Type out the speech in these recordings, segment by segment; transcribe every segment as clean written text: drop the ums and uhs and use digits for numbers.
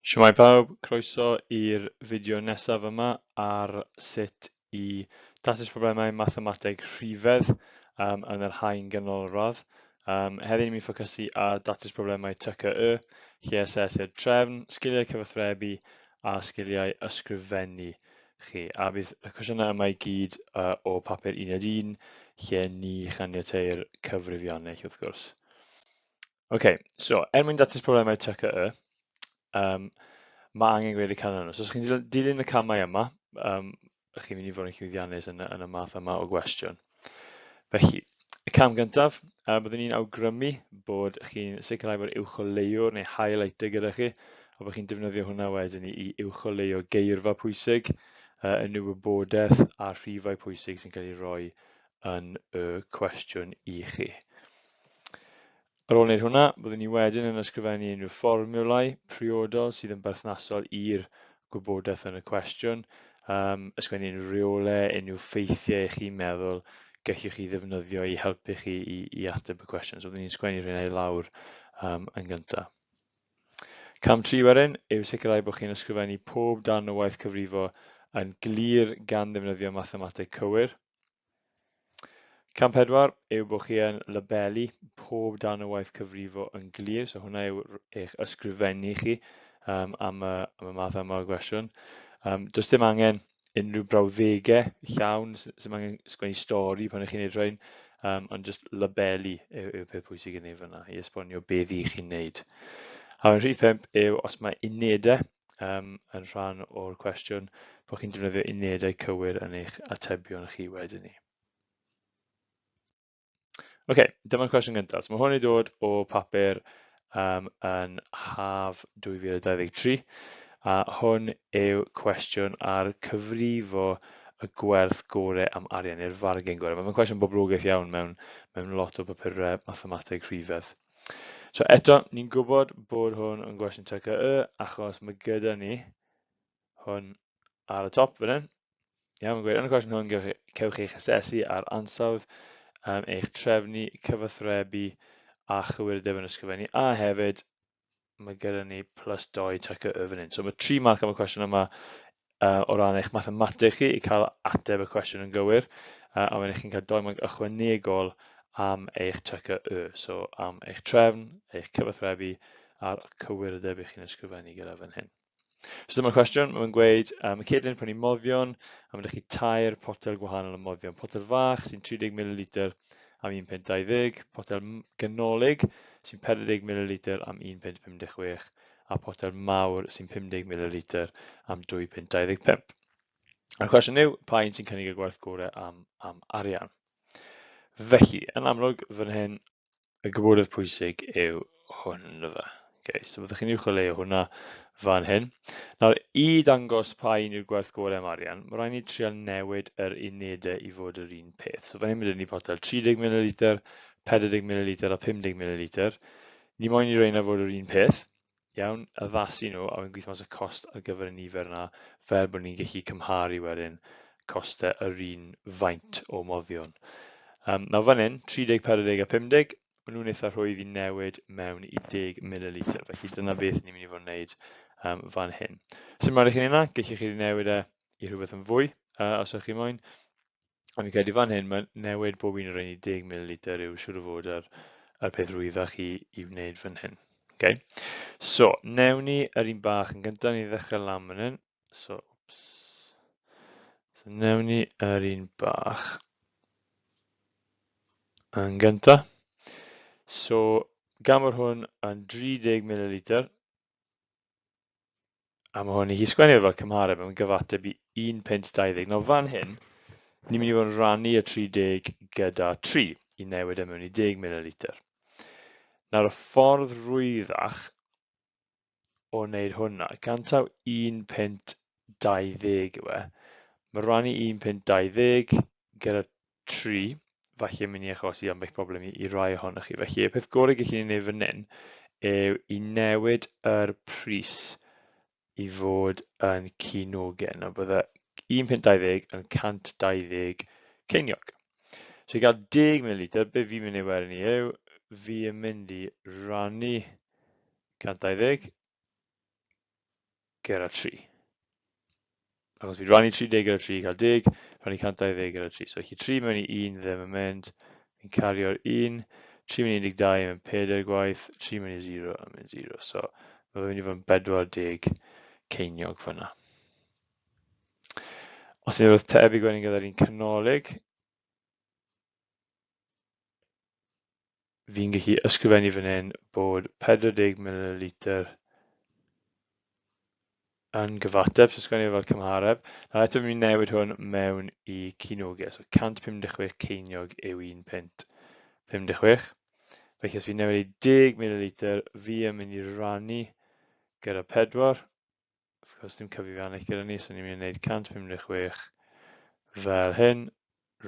Shwmae pawb, croeso i'r fideo nesaf yma ar sut i datrys problemau mathemateg rhifedd um, yn yr haen ganolradd. Um, heddi ni'n mynd i ffocysu ar datrys problemau TCY, lle asesir trefn, sgiliau cyfathrebu a sgiliau ysgrifennu chi. A bydd y cwestiynau yma i gyd uh, o papur uned 1, lle ni chaniateir cyfrifiannell wrth gwrs. Ok, so er mwyn datrys problemau TCY, um, mae angen gwneud y canlynol. So os chi'n dilyn y camau yma, um, chi'n mynd i fod yn llwyddiannus yn y, yn y math yma o gwestiwn. Felly, y cam gyntaf, byddwn ni'n awgrymu bod chi'n sicrhau bod uwcholeuwr neu highlighter gyda chi, a bod chi'n defnyddio hwnna wedyn i uwcholeuo geirfa pwysig, unrhyw wybodaeth a rhifau pwysig sy'n cael ei roi yn y cwestiwn i chi. Ar ôl wneud hwnna, byddwn ni wedyn yn ysgrifennu unrhyw fformiwlau priodol sydd yn berthnasol i'r gwybodaeth yn y cwestiwn, um, ysgrifennu unrhyw reolau, unrhyw ffeithiau i chi'n meddwl gallwch chi ddefnyddio i helpu chi i, i ateb y cwestiwn. So byddwn ni'n sgwennu rheina i lawr um, yn gyntaf. Cam 3 wedyn yw sicrhau bod chi'n ysgrifennu pob darn o waith cyfrifo yn glir gan ddefnyddio mathemateg cywir. Cam 4 yw bod chi yn labelu pob darn o waith cyfrifo yn glir, so hwnna yw eich ysgrifennu chi um, am, y, am y math yma o gwestiwn. Um, does dim angen unrhyw brawddegau llawn, sy'n angen sgwennu stori pan ych chi'n neud rhain, um, ond just labelu yw, yw peth pwysig yn ei fyna, i esbonio beth i chi'n neud. A yn rhif 5 yw os mae unedau um, yn rhan o'r cwestiwn, bod chi'n defnyddio unedau cywir yn eich atebion chi wedyn ni. Oce, okay, dyma'r cwestiwn gyntaf. So mae hwn i dod o papur um, yn haf 2023, a hwn yw cwestiwn ar cyfrifo y gwerth gorau am arian, neu'r fargen gorau. Mae fe'n cwestiwn boblogaidd iawn mewn, mewn lot o bapurau mathemateg rhifedd. So eto, ni'n gwybod bod hwn yn gwestiwn TCY achos mae gyda ni hwn ar y top fan hyn. Iawn, mae'n gweud, yn y cwestiwn hwn, cewch eich asesu ar ansawdd, um, eich trefnu, cyfathrebu a chywirdeb yn ysgrifennu, a hefyd mae gyda ni plus 2 TCY fan hyn. So mae 3 marc am y cwestiwn yma uh, o ran eich mathemateg chi i cael ateb y cwestiwn yn gywir, uh, a wedyn chi'n cael 2 marc ychwanegol am eich TCY, so am eich trefn, eich cyfathrebu a'r cywirdeb i chi'n ysgrifennu gyda fan hyn. So dyma'r cwestiwn, mae'n gweud, um, mae Caitlin yn prynu moddion, a mae chi tair potel gwahanol o moddion. Potel fach sy'n 30 ml am 1.20, potel ganolig sy'n 40 ml am 1.56, a potel mawr sy'n 50 ml am 2.25. A'r cwestiwn yw, pa un sy'n cynnig y gwerth gorau am, am arian? Felly, yn amlwg, fan hyn, y gwybodaeth pwysig yw hwn ynddo fe. Okay, so byddwch chi'n uwcholeuo hwnna fan hyn. Nawr, i dangos pa un yw'r gwerth gorau am arian, mae rhaid ni trial newid yr unedau i fod yr un peth. So fan hyn mae ni potel 30 ml, 40 ml a 50 ml. Ni moyn i reina fod yr un peth, iawn, addasu nhw a wedyn gweithio mas y cost ar gyfer y nifer yna fel bod ni'n gallu cymharu wedyn costau yr un faint o moddion. Um, nawr fan hyn, 30, 40 a 50, maen nhw'n eitha rhwydd i newid mewn i 10 ml, felly dyna beth ni'n mynd i fod yn wneud um, fan hyn. Sy'n rhaid i chi wneud yna, gallwch chi newid e i rhywbeth yn fwy, uh, os ydych chi moyn. Ond fi'n credu fan hyn, mae newid bob un o'r rhain i 10 ml yw siŵr o fod yr, yr peth rwyddach i, i wneud fan hyn. Okay. So, newn ni yr un bach yn gyntaf, ni ddechrau lan fan hyn. So, oops. So, newn ni yr un bach yn gyntaf. So, gan fod hwn yn 30 ml, A mae hwn i chi sgwennu fel cymhareb, mae'n gyfateb i 1.20. Nawr fan hyn, ni'n mynd i fod yn rhannu y 30 gyda 3 i newid e mewn i 10 ml. Nawr y ffordd rwyddach o wneud hwnna, gan taw 1.20 yw e, mae rhannu 1.20 gyda 3, falle mynd i achosi ambell broblem i, i rai ohonoch chi. Felly, y peth gorau gallwn ni wneud fan hyn yw i newid yr pris i fod yn ceinogen. Nawr bydde 1.20 yn 120 ceiniog. So i gael 10 ml, be fi'n mynd i wedyn ni yw, fi yn mynd i rannu 120 gyda 3. Achos fi'n rhannu 30 gyda 3 i cael 10, rhannu 120 gyda 3. So felly 3 mewn i 1 ddim yn mynd, fi'n cario'r 1, 3 mewn i 12 yn mynd 4 gwaith, 3 mewn i 0 yn mynd 0. So mae fe'n mynd i fod yn 40 ceiniog fyna. Os ni'n rhywbeth tebyg wedyn gyda'r un canolig, fi'n gallu ysgrifennu fan hyn bod 40 ml yn gyfateb, so sgwennu fel cymhareb. Nawr eto fi'n newid hwn mewn i ceiniogau, so 156 ceiniog yw 1 punt 56. Felly os fi'n newid i 10 ml, fi yn mynd i rannu gyda 4. Of course, dim cyfrifiannell gyda ni, so ni'n mynd i wneud 156 fel hyn,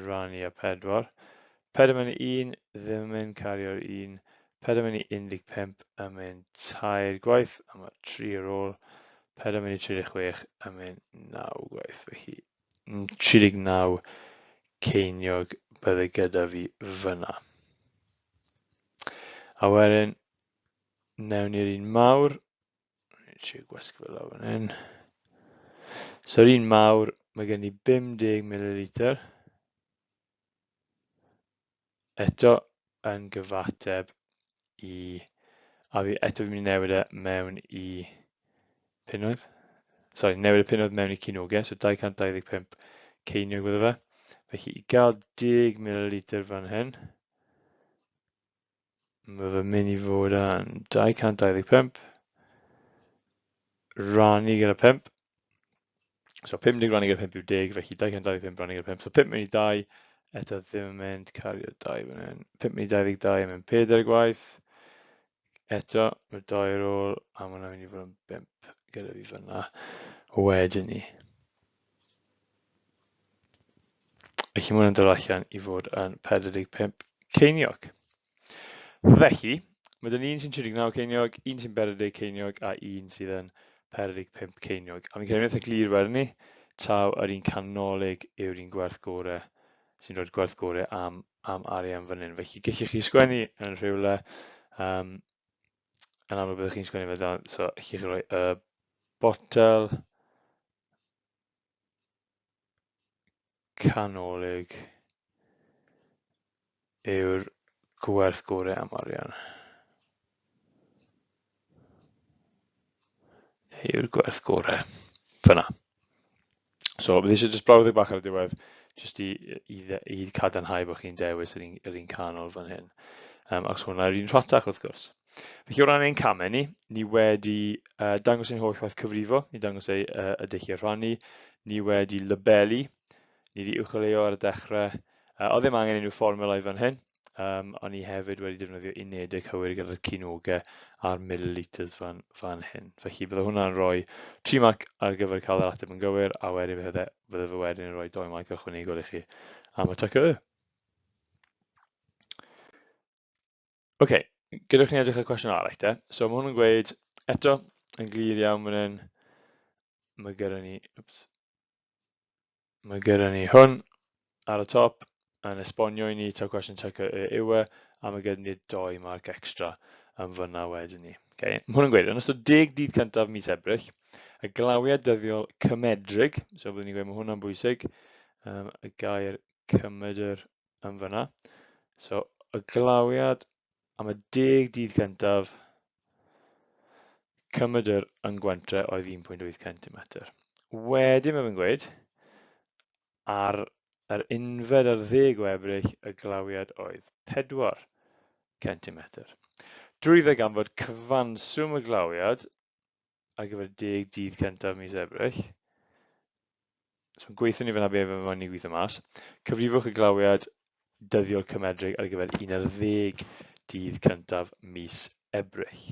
rannu â 4. 4 mewn i 1, ddim yn cario'r 1. 4 mewn i 15 yn mynd tair gwaith, a mae 3 ar ôl. 4 mewn i 36 yn mynd 9 gwaith, felly 39 ceiniog bydde gyda fi fyna. A wedyn, newn ni'r un mawr, Trio gwasgu fe lawr fan hyn. So'r un mawr, mae gen i 50 ml. Eto yn gyfateb i... A fi eto fi'n mynd i newid e mewn i punnoedd. Sorry, newid y punnoedd mewn i ceiniogau, so 225 ceiniog fydde fe. Felly i gael 10 ml fan hyn, Mae fe'n mynd i fod yn 225 rannu gyda 5. So 50 rannu gyda 5 yw 10, felly 225 rannu gyda 5. So 5 mynd i 2, eto ddim yn mynd, cario 2 fan hyn. 5 mynd i 22 yn mynd 4 gwaith. Eto, mae 2 ar ôl, a mae hwnna'n mynd i fod yn 5 gyda fi fyna wedyn ni. Felly mae hwnna'n dod allan i fod yn 45 ceiniog. Felly, mae dyn un sy'n 39 ceiniog, un sy'n 40 ceiniog a un sydd yn 45 ceiniog. A fi'n credu eitha glir wedyn ni, taw yr un canolig yw'r un gwerth gore, sy'n rhoi'r gwerth gore am, am arian fan hyn. Felly gallwch chi sgwennu yn rhywle, yn amlwg byddwch chi'n sgwennu fe dan, so allwch chi roi y botel canolig yw'r gwerth gorau am arian. Yw'r gwerth gorau. Fyna. So, bydd eisiau jyst brawddeg bach ar y diwedd, jyst i, i, i cadarnhau bod chi'n dewis yr un, yr un canol fan hyn. Achos hwnna yw'r un rhatach wrth gwrs. Felly o ran ein camau ni, ni wedi dangos ein holl waith cyfrifo, ni dangos ei, y dulliau rhannu, ni wedi labelu, ni wedi uwcholeuo ar y dechrau, oedd ddim angen unrhyw fformulau fan hyn, ond ni hefyd wedi defnyddio unedau cywir gyda'r ceiniogau a'r milliliters fan, fan hyn. Felly bydde hwnna'n rhoi 3 marc ar gyfer cael yr ateb yn gywir, a wedyn bydde, bydde fe wedyn yn rhoi 2 marc ychwanegol i chi am y TCY. Ok, gadewch ni edrych ar cwestiwn arall te. So mae hwn yn gweud, eto, yn glir iawn fan hyn, mae gyda ni, oops, mae gyda ni hwn ar y top, yn esbonio i ni taw cwestiwn TCY yw e, a mae gyda ni doi marc extra yn fyna wedyn ni. Okay. Mae hwn yn gweud, yn ystod deg dydd cyntaf mis Ebrill, y glawiad dyddiol cymedrig, so byddwn ni'n gweud mae hwnna'n bwysig, y gair cymedr yn fyna. So, y glawiad am y deg dydd cyntaf cymedr yn Gwentre oedd 1.8 cm. Wedyn mae fe'n gweud, ar yr unfed ar ddeg o Ebrill, y glawiad oedd 4 cm. Drwy ddarganfod cyfanswm y glawiad ar gyfer deg dydd cyntaf mis Ebrill, so mae'n gweithio ni fyna be fe moyn ni gweithio mas, cyfrifwch y glawiad dyddiol cymedrig ar gyfer 11 dydd cyntaf mis Ebrill.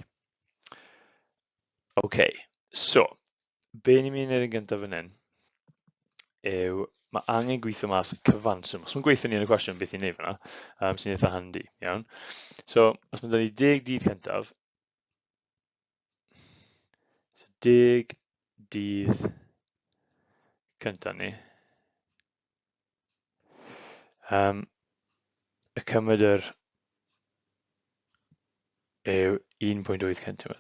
OK, so, be ni'n mynd i wneud yn gyntaf fan hyn yw mae angen gweithio mas cyfanswm. Os mae'n gweithio ni yn y cwestiwn beth i'n neud fyna, sy'n eitha handi, iawn. So, os mae 'da ni 10 dydd cyntaf, so 10 dydd cyntaf ni, y cymedr yw 1.8 cm.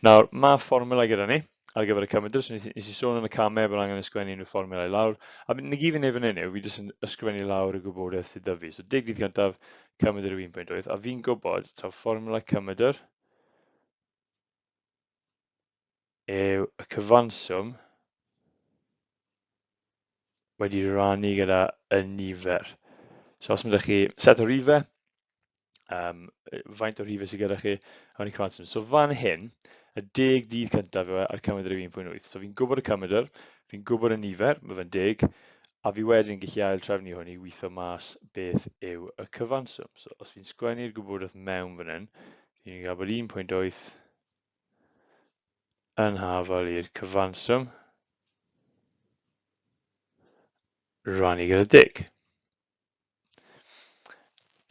Nawr, mae fformula gyda ni ar gyfer y cymedr, so nes i sôn yn y camau bod angen ysgrifennu unrhyw fformula i lawr, a na gyd fi'n neud fan hyn yw, fi jyst yn ysgrifennu lawr y gwybodaeth sydd 'da fi. So 10 dydd cyntaf, cymedr yw 1.8, a fi'n gwybod taw fformula cymedr yw y cyfanswm wedi rannu gyda y nifer. So os mae ydych chi set o rifau, faint o rifau sydd gyda chi, a wedi cyfanswm. So fan hyn, y 10 dydd cyntaf yw e a'r cymedr yw 1.8. So fi'n gwybod y cymedr, fi'n gwybod y nifer, mae fe'n 10, a fi wedyn gallu ail trefnu hwn i weithio mas beth yw y cyfanswm. So os fi'n sgwennu'r gwybodaeth mewn fan hyn, fi'n cael bod 1.8 yn hafal i'r cyfanswm rannu gyda deg.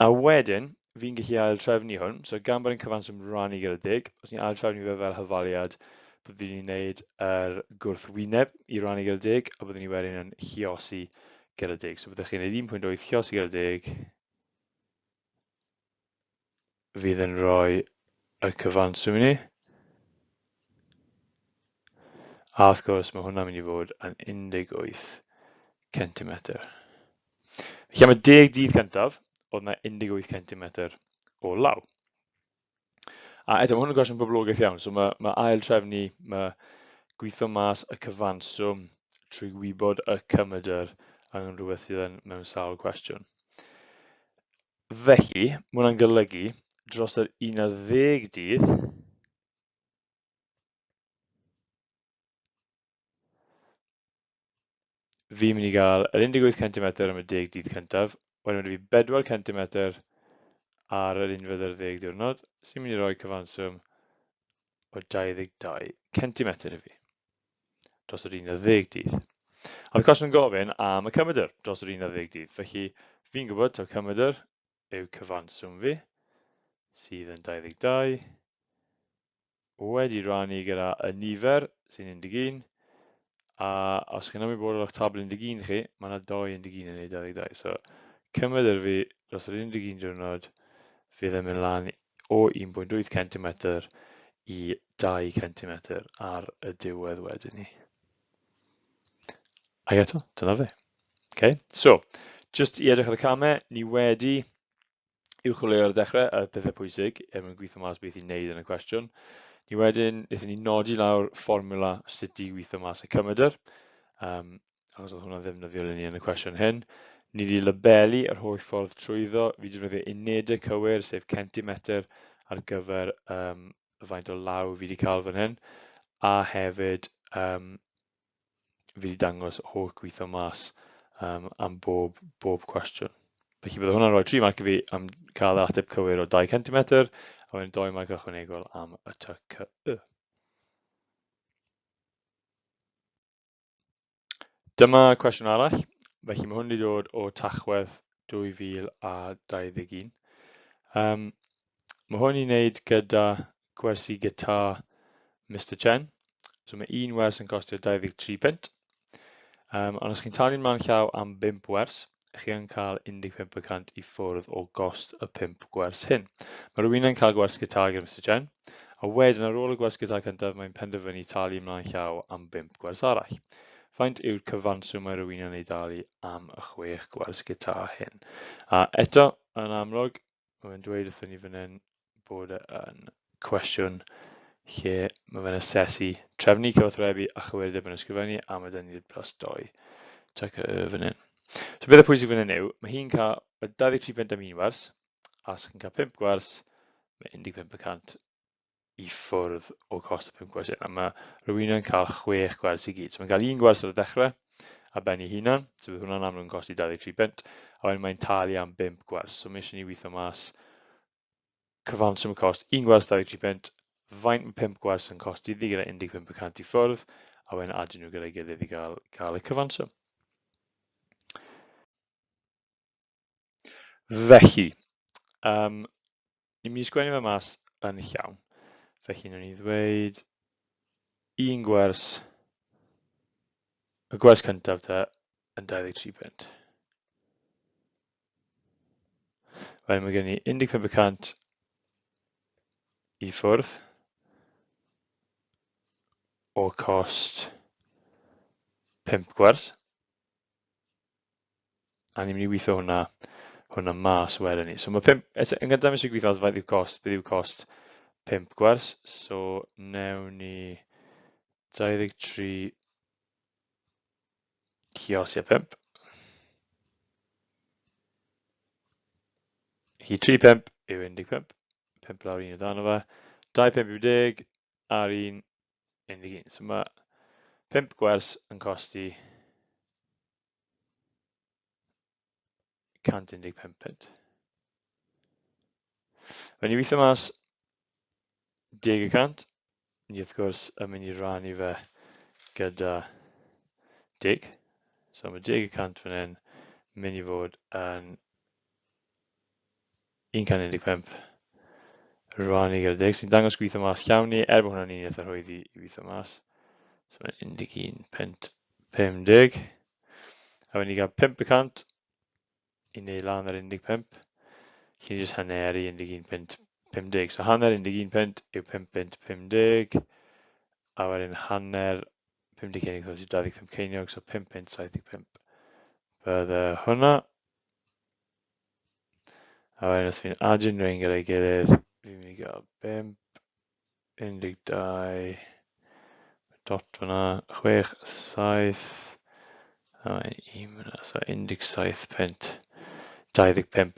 A wedyn, fi'n gallu ail trefnu hwn, so gan bod yn cyfanswm rannu gyda deg, os ni'n ail trefnu fe fel hafaliad, byddwn ni'n gwneud yr gwrthwyneb i rannu gyda deg, a byddwn ni wedyn yn lliosi gyda deg. So byddwch chi'n gwneud 1.8 lliosi gyda deg, fydd yn rhoi y cyfanswm i ni. A wrth gwrs mae hwnna'n mynd i fod yn 18 centimetr. Felly am y 10 dydd cyntaf, oedd yna 18 centimetr o law. A eto, mae hwn yn gwestiwn poblogaidd iawn, so mae, mae ail trefnu, mae gweithio mas y cyfanswm trwy wybod y cymedr yn rhywbeth sydd yn mewn sawl cwestiwn. Felly, mae hwnna'n golygu dros yr 11 dydd, fi'n mynd i gael yr 18 centimetr am y 10 dydd cyntaf, wedyn mae fi 4 centimetr ar yr unfed ar ddeg diwrnod, sy'n mynd i roi cyfanswm o 22 centimetr i fi dros yr 11 dydd. A oedd cwestiwn yn gofyn am y cymedr dros yr 11 dydd. Felly fi'n gwybod taw cymedr yw cyfanswm fi, sydd yn 22, wedi rannu gyda y nifer sy'n 11, a os chi'n ymwybodol o'ch tabl 11 chi, mae yna 2 11 yn ei 22. So cymedr fi dros yr 11 diwrnod fydd yn mynd lan o 1.8 centimetr i 2 centimetr ar y diwedd wedyn ni. Ac eto, dyna fe. Okay? So, just i edrych ar y camau, ni wedi uwcholeuo ar y dechrau y pethau pwysig er mwyn gweithio mas beth i wneud yn y cwestiwn. Ni wedyn, wnaethon ni nodi lawr fformula sut i weithio mas y cymedr, achos oedd hwnna'n ddefnyddiol i ni yn y cwestiwn hyn. Ni wedi labelu yr holl ffordd trwyddo, fi wedi defnyddio unedau cywir, sef centimetr ar gyfer y faint o law fi wedi cael fan hyn, a hefyd fi wedi dangos holl gweithio mas am bob, bob cwestiwn. Felly bydd hwnna'n rhoi 3 marc i fi am cael yr ateb cywir o 2 centimetr, a wedyn 2 marc ychwanegol am y T C Y. Dyma cwestiwn arall. Felly mae hwn wedi dod o Tachwedd 2021. Mae hwn i wneud gyda gwersi gitar Mister Chen. So mae un wers yn costio 23 punt. Ond os chi'n talu'n man llaw am 5 wers, chi yn cael 15% i ffwrdd o gost y 5 gwers hyn. Mae rhywun yn cael gwers gitar gyda Mister Chen, a wedyn ar ôl y gwers gitar cyntaf mae'n penderfynu talu ymlaen llaw am 5 gwers arall. Faint yw'r cyfanswm mae rhywun yn ei dalu am y 6 gwers gitar hyn? A eto, yn amlwg, mae fe'n dweud wrthyn ni fan hyn bod e yn cwestiwn lle mae fe'n asesu trefnu, cyfathrebu a chywirdeb yn ysgrifennu, a mae dyn ni'r plus 2 TCY fan hyn. So beth y pwysig fan hyn yw, mae hi'n cael 23 punt am un wers, a os chi'n cael 5 gwers, mae 15% i ffwrdd o cost y 5 gwers hyn. A mae rhywun yn cael 6 gwers i gyd. So mae'n cael un gwers ar y dechrau, a ben ei hunan, so bydd hwnna'n amlwg yn costi 23 punt, a wedyn mae'n talu am 5 gwers. So mae eisiau ni weithio mas cyfanswm y cost, un gwers 23 punt, faint mae 5 gwers yn costi iddi gyda 15% i ffwrdd, a wedyn adio nhw gyda'i gilydd i gael, gael y cyfanswm. Felly, ni'n mynd i sgwennu fe mas yn llawn. Felly, wnawn ni ddweud un gwers, y gwers cyntaf te, yn 23 punt. Wedyn mae gen i 15% i ffwrdd. o cost 5 gwers. A ni'n mynd i weithio hwnna mas wedyn ni. So mae 5, yn gyntaf mae eisiau gweithio mas faint yw cost, beth yw cost 5 gwers. So newn ni 23 lluosi â 5. Felly 3 5 yw 15, 5 lawr 1 o dan o fe. 2 5 yw 10, a'r 1 11. So mae 5 gwers yn costi 115 punt. Fe ni weithio mas 10%, ni wrth gwrs yn mynd i rannu fe gyda 10. So mae 10% fan hyn mynd i fod yn 115 rannu gyda 10. So ni'n dangos gweithio mas llawn ni, er bod hwnna'n un eitha rhwydd i weithio mas. So mae'n 11.50. A wedyn ni gael 5% i wneud lan ar 15. Lle ni jyst haneru 11.50. So hanner 11 punt yw 5.50. A wedyn hanner 50 ceiniog yw 25 ceiniog, so 5.75 bydde hwnna. A wedyn os fi'n adio rhain gyda'i gilydd, fi'n mynd i gael 5, 12, dot fyna, 6, 7, a un fyna, so 17 punt, 25,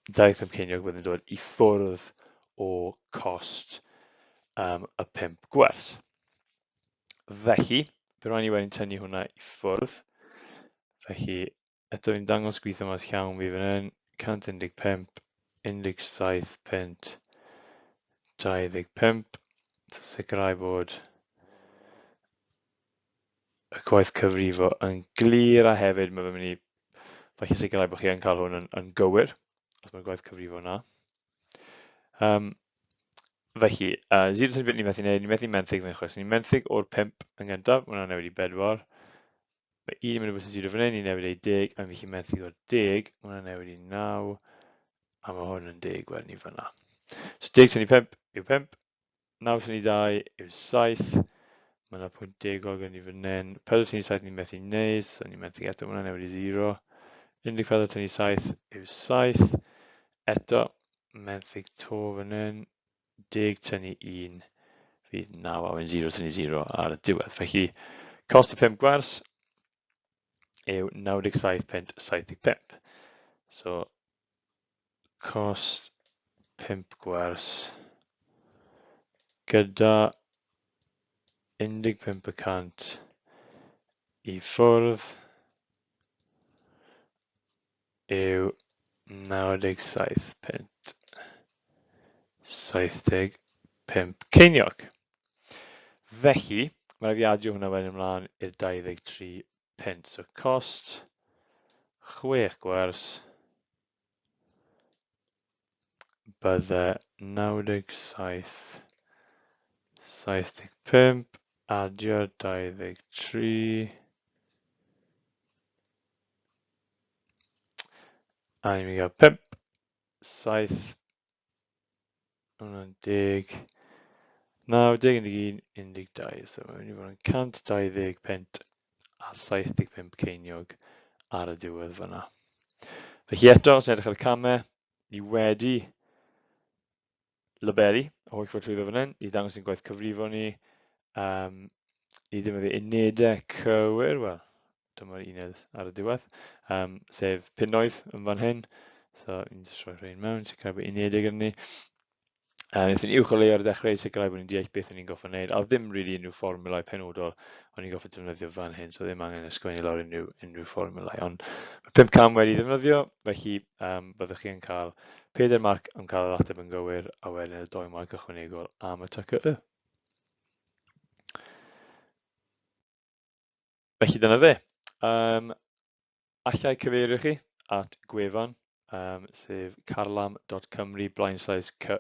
25 ceiniog bydd yn dod i ffwrdd o cost y 5 gwers. Felly, fe rhaid ni wedyn tynnu hwnna i ffwrdd. Felly, Eto ni'n dangos gweithio mas llawn fi fan hyn, 115, 17 punt, 25. So sicrhau bod y gwaith cyfrifo yn glir a hefyd mae fe'n mynd i falle sicrhau bod chi yn cael hwn yn gywir, os mae'r gwaith cyfrifo yna. Felly, 0 sy'n bit ni'n methu wneud, ni'n methu menthyg fan chwes. Ni'n menthyg o'r 5 yn gyntaf, mae hwnna'n newid i 4. Mae 1 yn mynd o bwys 0 fan hyn, ni'n newid ei 10, a fi'n menthyg o'r 10, mae hwnna'n newid i 9, a mae hwn yn 10 wedyn i fyna. So 10 tynnu 5 yw 5, 9 tynnu 2 yw 7, mae yna pwynt degol gen i fan hyn, 4 tynnu 7 ni'n methu wneud, so ni'n methu eto, mae hwnna'n newid i 0, 14 tynnu 7 yw 7, eto, menthyg to fan hyn, 10 tynnu 1 fydd 9 a wedyn 0 tynnu 0 ar y diwedd. Felly, cost y 5 gwers yw 97.75. So, cost 5 gwers gyda 15% i ffwrdd yw 97 punt 75 ceiniog. Felly, mae rhaid fi adio hwnna wedyn ymlaen i'r 23 punt. So cost 6 gwers bydde 97 75 adio 23 A ni'n mynd i gael 5, 7, hwnna'n 10, 9, 10, 11, 12. So mae'n mynd i fod yn 120 punt a 75 ceiniog ar y diwedd fyna. Felly eto, os ni'n edrych ar y camau, ni wedi labelu y holl ffordd trwyddo fan hyn, i ddangos ein gwaith cyfrifo ni. Ni defnyddio unedau cywir, wel, dyma'r uned ar y diwedd, sef punnoedd yn fan hyn. So, ni'n jyst rhoi rhain mewn, sicrhau bod unedau gyda ni. Wnaethon ni uwch o leio ar y dechrau i sicrhau bod ni'n deall beth o'n ni'n gorfod wneud, a ddim really unrhyw fformiwlau penodol o'n ni'n gorfod defnyddio fan hyn, so ddim angen ysgrifennu lawr unrhyw fformiwlau. Ond mae 5 cam wedi ddefnyddio, felly byddwch chi yn cael 4 marc am cael yr ateb yn gywir, a wedyn y 2 marc ychwanegol am y TCY. Felly dyna fe. Allai cyfeirio chi at gwefan, sef carlam.cymru blaenslaes cy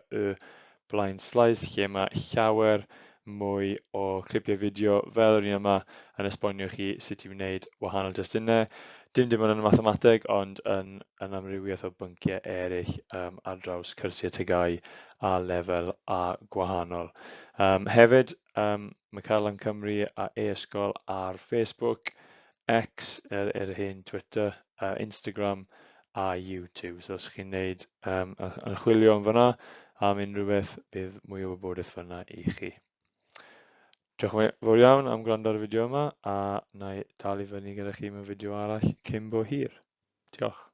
blaenslaes, lle mae llawer mwy o clipiau fideo fel yr un yma yn esbonio chi sut i wneud wahanol testunau. Dim dim ond yn y mathemateg, ond yn, yn amrywiaeth o bynciau eraill ar draws cyrsiau TGAU a lefel A gwahanol. Hefyd, mae Carlam Cymru a e-ysgol ar Facebook, X, yr hen Twitter, Instagram a YouTube. So os chi'n neud, yn chwilio am fyna am unrhyw beth, bydd mwy o wybodaeth fyna i chi. Diolch yn fawr iawn am gwrando ar y fideo yma a na i dal i fyny gyda chi mewn fideo arall cyn bo hir. Diolch.